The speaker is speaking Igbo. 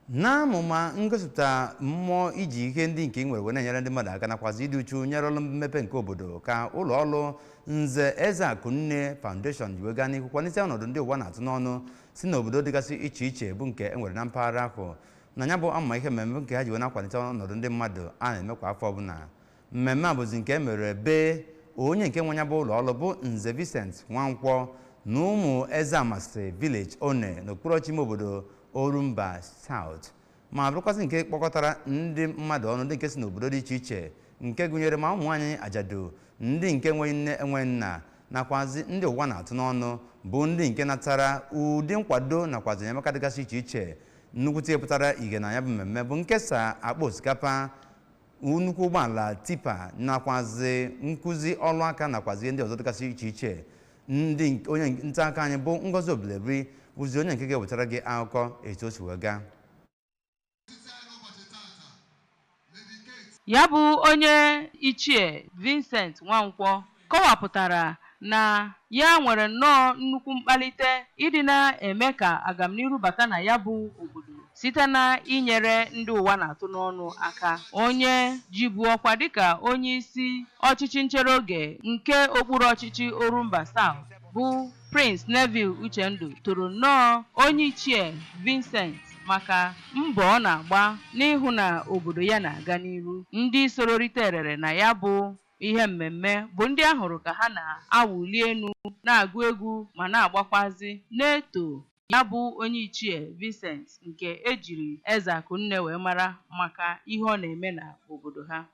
N'amụma ngosipụta mmụọ iji ihe ndị nke ị nwere wee na-enyere ndị mmadụ aka nakwazi ịdị uchu nyere ọrụ mmepe nke obodo, ka ụlọ ọrụ Nze Ezeakunne Foundation ji wee gaa n'ihu kwalite ọnọdụ ndị ụwa na-atụ n'ọnụ si n'obodo dịgasị iche iche bụ nke e nwere na mpaghara ahụ. Na ya bụ amụma ihe mmemme nke ha ji wee na-akwalite ọnọdụ ndị mmadụ a na-eme kwa afọ ọbụla, mmemme a bụzi nke e mere be onye nke nwe ya bụ ụlọ ọrụ, bụ Nze Vincent Nwankwọ, na ụmụ Ezeamasị Village, One, n'okpuru ọchịchị ime obodo Orumba South, ma bụrụkwazị nke kpọkọtara ndị mmadụ ọnụ, ndị nke si n'obodo dị iche iche, nke gụnyere ma ụmụ nwaanyị ajadu, ndị nke enweghị nne enweghị nna, nakwazi ndị ụwa na-atụ n'ọnụ, bụ ndị nke natara ụdị nkwado nakwazi enyemaka dịgasị iche iche. Nnukwute ihe pụtara ihe na ya bụ mmemme bụ nkesa akpa osikapa, nnukwu ụgbọala tipper, nakwazi nkụzi ọrụ aka, nakwazi ihe ndị ọzọ dịgasị iche iche. Ndị onye nta akụkọ anyị bụ Ngozi Obileri bụzi onye nke ga-ewetara gị akụkọ etu o si wee gaa. Ya bụ onye ichie Vincent Nwankwọ kọwapụtara na ya nwere nnọọ nnukwu mkpalite ịdị na-eme ka agamniru bata na ya bụ obodo site na inyere ndị ụwa na-atụ n'ọnụ aka. Onye jibu ọkwa dịka onye isi ọchịchị nchere oge nke okpuru ọchịchị Orumba South, bụ Prince Neville Uchendu, toro nnọọ onye ichie Vincent maka mbọ ọ na-agba n'ịhụ na obodo ya na-aga n'iru. Ndị soro rite erere na ya bụ ihe mmemme bụ ndị a hụrụ ka ha na-awụli elu, na-agụ egwu ma na-agbakwazi na-eto ya bụ onye ichie Vincent nke ejiri Ezeakunne wee mara maka ihe ọ na-eme na obodo ha.